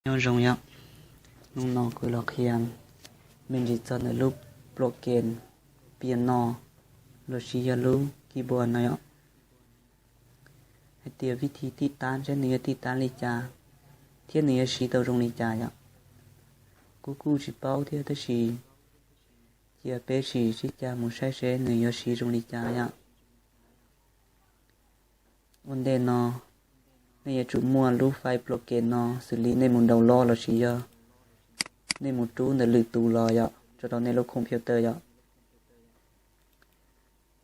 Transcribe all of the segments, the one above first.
Nyob zoo yom, hnub no kuv los qhia me ntsis txog ntawm lub program piano lossis yog lub keyboard no yom, hais tias vib thi tij tab seb nws yuav tij tab li cas thiab nws yuav siv tau zoo li cas yom. Kuv kuj tsis paub thiab tab sis cia peb sim sib cag mus saib seb nws yuav siv zoo li cas yom. Ua ntej no nej yuav tsum muaj lub file program no xws li nej mus download lossis yog nej mus rub ntawm lwm tus los yom, tso rau nej lub computer yom.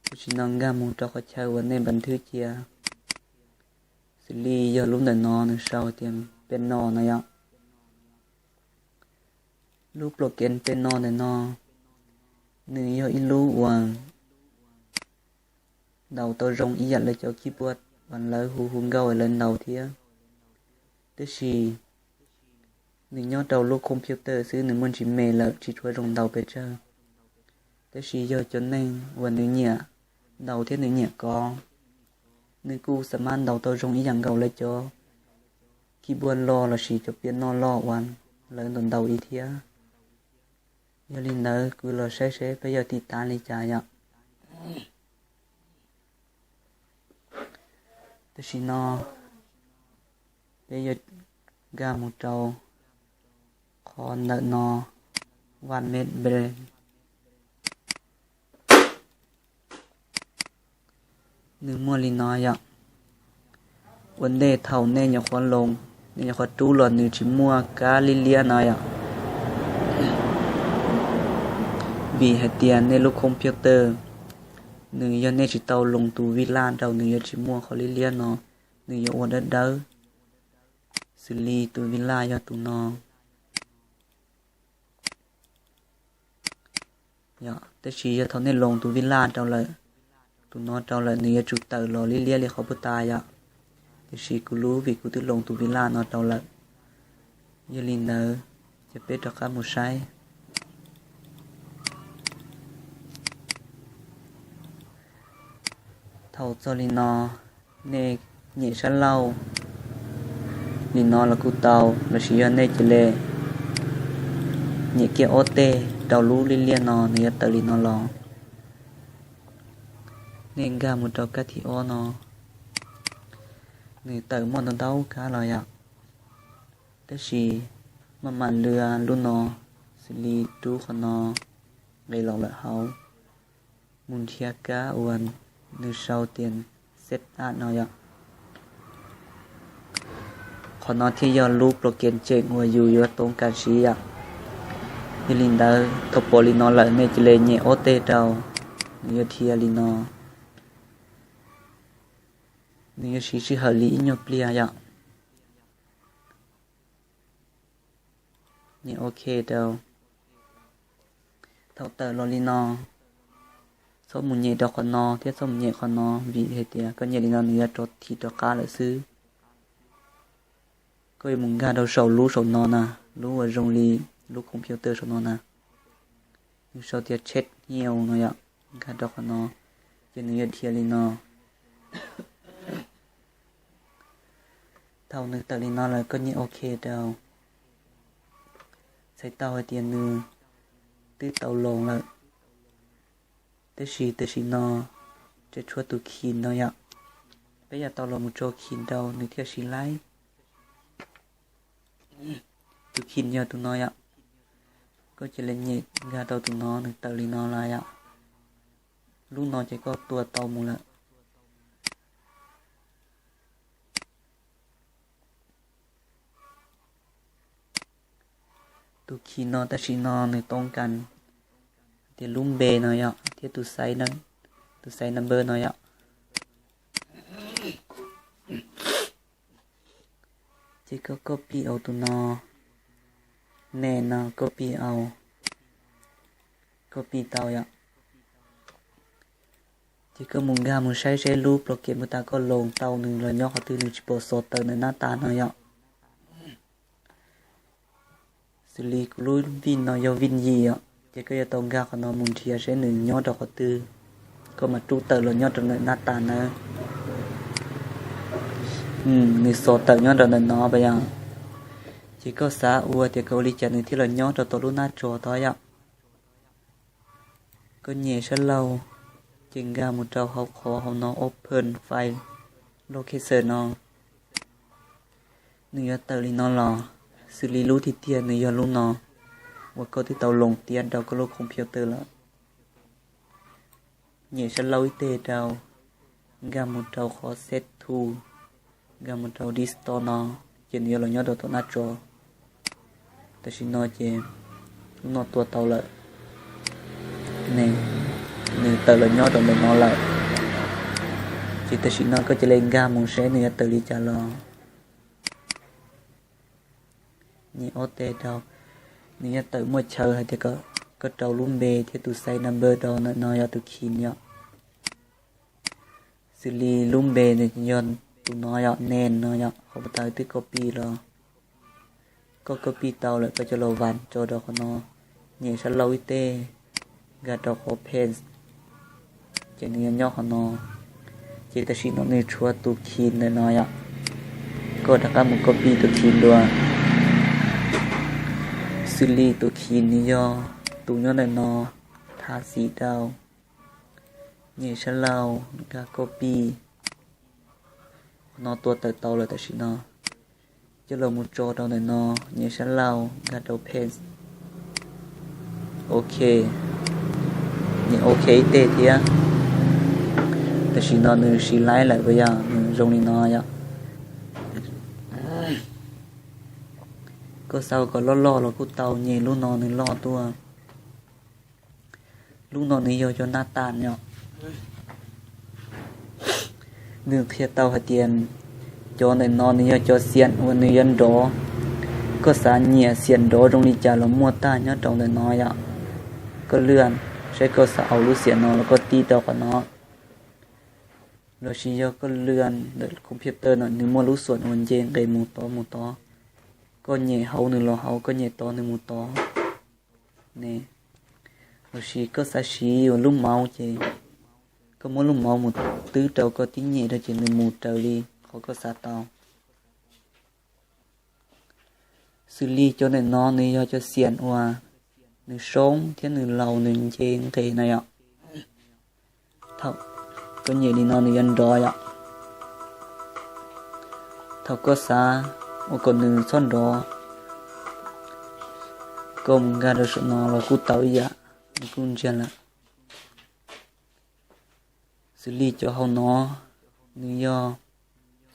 Tam sim no nkag mus rau qhov chaw uas nej npa nthwv cia, xws li yog lub ntawm no nws sau tias piano no yom. Lub program piano ntawm no nws yog ib lub uas ntaus tau zoo ib yam lawv cov keyboard uas lawv hu hu nkauj lawv ntaus thiab. Tab sis nws nyob rau lub computer xwb, nws muaj ntsis me lawm tsis tshua zoo ntaus pes tsawg. Tab sis yog cov neeg uas nws nyiam ntaus thiab nws nyiam kov, nws kuj xa mab ntaus tau zoo ib yam nkaus lawv cov keyboard loj lossis cov piano loj uas lawv ntaus ntaus li thiab. Yog li ntawd kuv los saib seb peb yuav tij tab li cas yom. Tam sim no peb yuav nkag mus rau qhov ntawm no, one minute break. Nws muaj li no yom. Ua ntej thaum nej nyuam qhuav loos, nej nyuam qhuav rub los nws tsis muaj kab liab liab no yom. Vim hais tias nej lub computer nws yog nej tsis tau loos tus vi laj rau nws yuav tsis muaj qhov liab liab no, nws yuav ua dawb dawb xws li tus vi laj yog tus no. Tab sis yog thaum nej loos tus vi laj rau lawm, tus no rau lawm nws yuav tsum tawm los liab liab li qhov puag ta yom. Tiam sis kuv lub vim kuv twb loos tus vi laj no rau lawm. Yog li ntawd ces peb rov qab mus saib. Thaum txog li no, nej nyem sab laug li no los kuj tau, lossis yog nej cia li nyem kiag ob teg rau lub liab liab no nws yuav tawm li no los. Nej nkag mus rau kab thib ob no, nws tawm muaj ntau ntau kab los yom. Tab sis maj mam lwm lub no, xws li rub qhov no nqis los lawm hauv, mus nrhiav kab uas nws sau tias set up no yom. Qhov no thiaj yog lub program tseem uas yus yuav toob kas siv yom. Yog li ntawd thaum pom li no lawm nej cia li nyem ob teg rau, nws yuav dhia li no. Nws yuav siv sij hawm li ib nyuag pliag yom. Nyem ok rau. Thaum tawm los li no, txhob mus nyem rau qhov no thiab txhob mus nyem qhov no, vim hais tias koj nyem li no nws yuav rov thim rov qab lawm xwb. Koj yuav mus nkag rau saum lub saum no na, lub uas zoo li lub computer saum no na. Nws sau tias check here no yom, nkag rau qhov no, ces nws yuav dhia li no. Thaum nws tawm li no lawm koj nyem ok rau. Txhais tau hais tias nws twb tau loos lawm. Tab sis tam sim no tseem tshuav tus khin no yom. Peb yuav tau los mus tso khin rau nws thiaj siv laib. Tus khin yog tus no yom. Koj cia li nyem nkag rau tus no nws tawm li no lawm yom. Lub no ces koj tua tau mus lawm. Tus khin no tam sim no nws toob kas tias lub npe no yom thiab tus xaiv, tus xaiv number no yom. Ces koj copy aus tus no, name no copy aus, copy tau yom. Ces koj mus nkag mus saib seb lub program puag ta koj loos tau nws los nyob qhov twg, nws tsis pom xov tawm ntawm nab tas no yom. Xws li kuv lub vij no yog vij yim os, ces koj yuav tau nkag qhov no mus nrhiav seb nws nyob rau qhov twg, koj mam rub tawm los nyob rau ntawm nab tas nawb. Nws xov tawm nyob rau ntawm no pas yog. Ces koj xav ua tias koj ua li cas nws thiaj los nyob rau tom lub nab tso tod yom. Koj nyem sab laug, ces nkag mus rau hauv qhov hauv no open file location no. Nws yuav tawm li no los, xws li lub tiag tiag nws yog lub no, uas koj twb tau loos tiav rau koj lub computer lawm. Nyem sab laug ib teg rau, nkag mus rau qhov set to, nkag mus rau desktop no, ces nws yuav los nyob rau tom nab tso. Tam sim no ces lub no tua tau lawm, nws tawm los nyob rau ntawm no lawm. Ces tam sim no koj cia li nkag mus seb nws yuav tawm li cas los. Nyem ob teg rau, nws yuav tawm muaj chaw hais tias koj rau lub npe thiab tus side number rau ntawm no yog tus key yom. Xws li lub npe yog tus no yom, name no yom, qhov puag ta twb copy los, koj copy tau lawm koj coj los vas tso rau qhov no. Nyem sab laug ib teg, nkag rau qhov paste, ces nws yuav nyob qhov no. Ces tam sim no nws tshuav tus key ntawm no yom, koj rov qab mus copy tus key dua. Xws li tus key nws yog tus nyob ntawm no, tha xim rau, nyem sab laug nkag copy. Qhov no tua tawm tau lawm tam sim no, coj los mus tso rau ntawm no, nyem sab laug nkag rau paste. Ok, nyem ok ib teg thiab. Tam sim no nws siv laib lawm puas yog? Nws zoo li no yom. Koj xav kom loj loj los kuj tau, nyem lub no nws loj tuaj. Lub no nws yog cov nab tas yom. Nws qhia tau hais tias cov ntawm no nws yog cov xiam uas nws yuav nrov. Koj xav nyiam xiam nrov zoo li cas los muaj tag nyob rau ntawm no yom. Koj lwaj, saib koj xav aus lub xiam no los koj tib rau qhov no. Los sis yog koj lwaj ntawm computer no nws muaj lub xuam uas nce nqes mus tod mus tod. Koj nyem hauv nws los hauv, koj nyem tod nws mus tod ne. Los sis koj xav siv uas lub mouse ces koj muab lub mouse mus twb rau koj tib nyem rau ces nws mus raws li qhov koj xav tau. Xws li cov ntawm no nws yog cov xiam uas nws soob thiab nws laus nws nce nqes no yom. Thaum koj nyem li no nws yuav nrov yom. Thaum koj xav ua kom nws txhob nrov, koj mus nkag rau saum no los kuj tau ib yam, nws kuj ntsiag lawm. Xws li cov hauv no, nws yog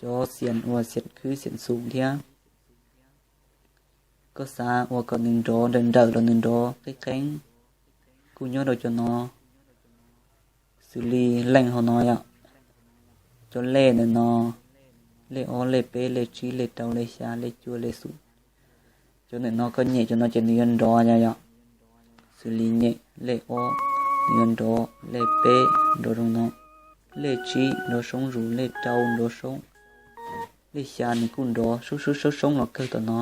cov xiam uas xiam khwb xiam xum thiab. Koj xav ua kom nws nrov nrawm nrawm los nws nrov qeeb qeeb, kuj nyob rau cov no. Xws li leej hauv no yom, cov lej ntawm no, lej ob lej peb lej tsib lej rau lej xya lej cuaj lej xum. Cov ntawm no koj nyem cov no ces nws yuav nrov yom. Xws li nyem lej ob, nws yuav nrov, lej peb nrov zoo no, lej tsib nrov soob zus, lej rau nrov soob, lej xya nws kuj nrov soob soob soob soob los kawg tom no.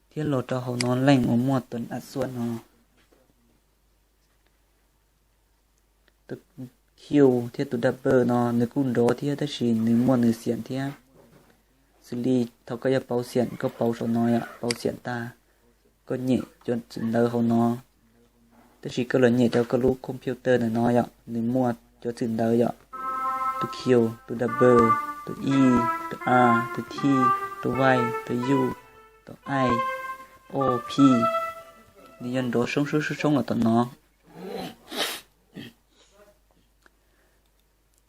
Thiab los rau hauv no leej uas muaj tus a xuam no, tus Q thiab tus double no nws kuj nrov thiab tab sis nws muaj nws xiam thiab. Xws li thaum koj yuav pauv xiam, koj pauv saum no yom, pauv xiam tag, koj nyem cov txwm ntawv hauv no, tab sis koj los nyem rau koj lub computer ntawm no yom, nws muaj cov txwm ntawv yom, tus Q, tus double, tus E, tus A, tus T, tus Y, tus U, tus I, O, P, nws yuav nrov soob soob soob soob los tom no.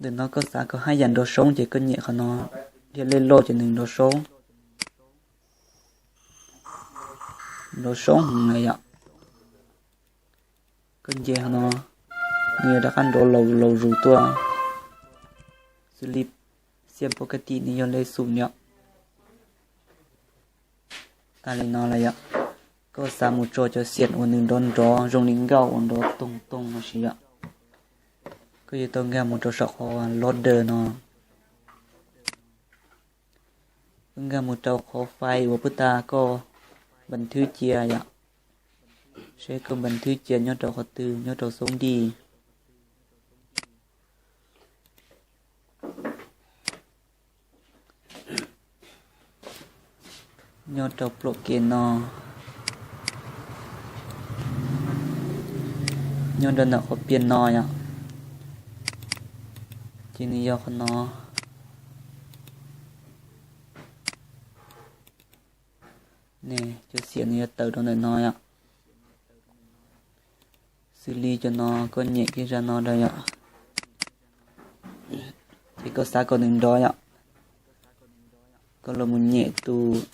Ntawm no koj xav kom haj yam nrov soob ces koj nyem qhov no, yog lej loj ces nws nrov soob, nrov soob heev na yom. Koj nce qhov no, nws yuav rov qab nrov laus laus zus tuaj. Xws li xiam pov ka tim nws yog lej xum yom. Tag li no lawm yom. Koj xav mus tso cov xiam uas nws nrov nrov zoo li nkauj uas nrov toog toog no siv yom, koj yuav tau nkag mus rau saum qhov loader no. Koj nkag mus rau qhov file uas puag ta koj npas thwb cia yom, seb koj npas thwb cia nyob rau qhov twg, nyob rau xoob dij. Nyob rau pluam ke no, nyob rau ntawm qhov piaj no yom, ces nws yog qhov no. Ne, cov xiam nws yuav tawm rau ntawm no yom. Xws li cov no koj nyem kiag zaj no rau yom, ces koj xav kom nws nrov yom, koj los mus nyem tus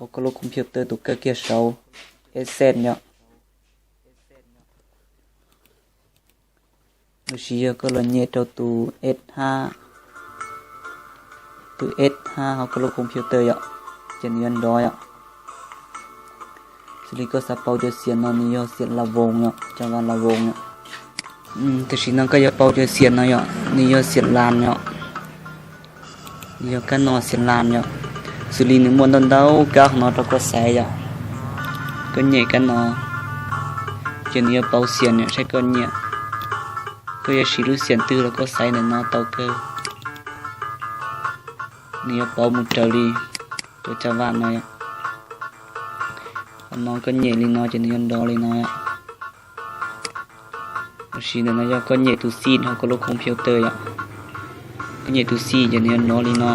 hauv koj lub computer tus kawg kiag saud, F seven yom. Los sis yog koj los nyem rau tus F hab, tus F hab hauv koj lub computer yom, ces nws yuav nrov yom. Xws li koj xav pauv cov xiam no nws yog xiam la voos yom, cov vas la voos yom. Tam sim no koj yuav pauv cov xiam no yom, nws yog xiam las yom, nws yog kab no xiam las yom. Xws li nws muaj ntau ntau kab qhov no rau koj xaiv yom. Koj nyem kab no, ces nws yuav pauv xiam yom, saib koj nyiam, koj yuav siv lub xiam twg los koj xaiv ntawm no tau kawg. Nws yuav pauv mus raws li cov caj vaj no yom. Qhov no koj nyem li no ces nws yuav nrov li no yom. Los sis ntawm no yog koj nyem tus xij hauv koj lub computer yom, koj nyem tus xij ces nws yuav nrov li no.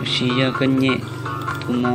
Los sis yog koj nyem tus no.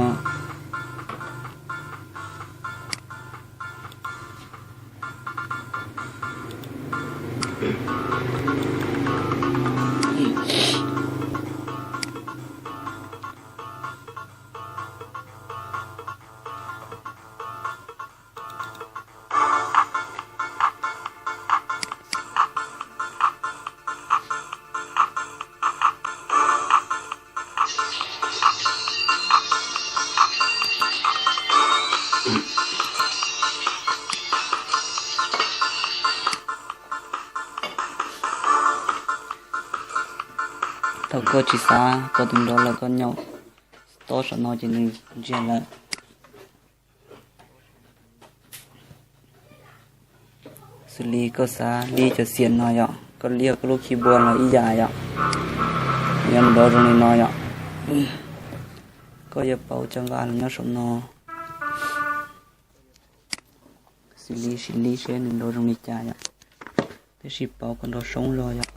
Thaum koj tsis xav kom nws nrov lawm koj nyaum stop saum no ces nws ntsiag lawm. Xws li koj xav lib cov xiam no yom, koj lib koj lub keyboard los ib yam yom, yuav nrov zoo li no yom. Koj yuav pauv cov vas los nyob saum no. Xws li sim lib seb nws nrov zoo li cas yom, tab sis pauv kom nrov soob zog yom.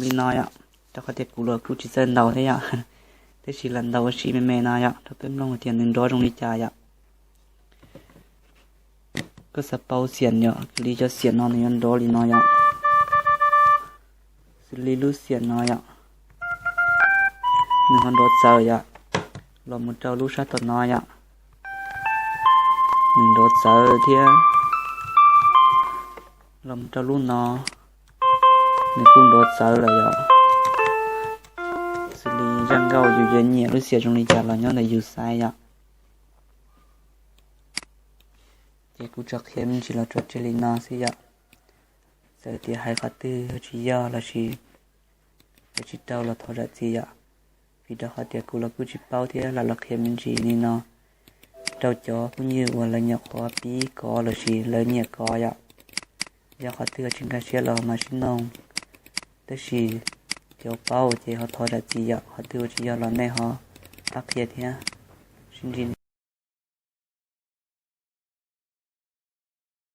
Li no yom, rau qhov tias kuv los kuj tsis txawj ntaus thiab yom, tab sis lam ntaus ua si me me no yom rau peb mloog tias nws nrov zoo li cas yom. Koj xav pauv xiam yom, xws li cov xiam no nws yuav nrov li no yom. Xws li lub xiam no yom, nws ho nrov txawv yom, los mus rau lub sab tom no yom, nws nrov txawv thiab. Los mus rau lub no, nws kuj nrov txawv lawm yom. Xws li zaj nkauj yus yuav nyiam lub xiam zoo li cas los nyob ntawm yus xaiv yom. Ces kuv tso qhia me ntsis los tso tseg li no xwb yom. Txawm tias hais qhov twg tsis yog los sis hais tsis raug los thov zam txim yom, vim rau qhov tias kuv los kuj tsis paub thiab lam los qhia me ntsis li no rau cov phooj ywg uas lawv nyuam qhuav pib kov los sis lawv nyiam kov yom. Yog qhov twg tsis nkag siab los mam sib noog Tab sis tsis paub ces ho thov zam txim yom, qhov twg ua tsis yog los nej ho pab qhia thiab. Sib ntsib.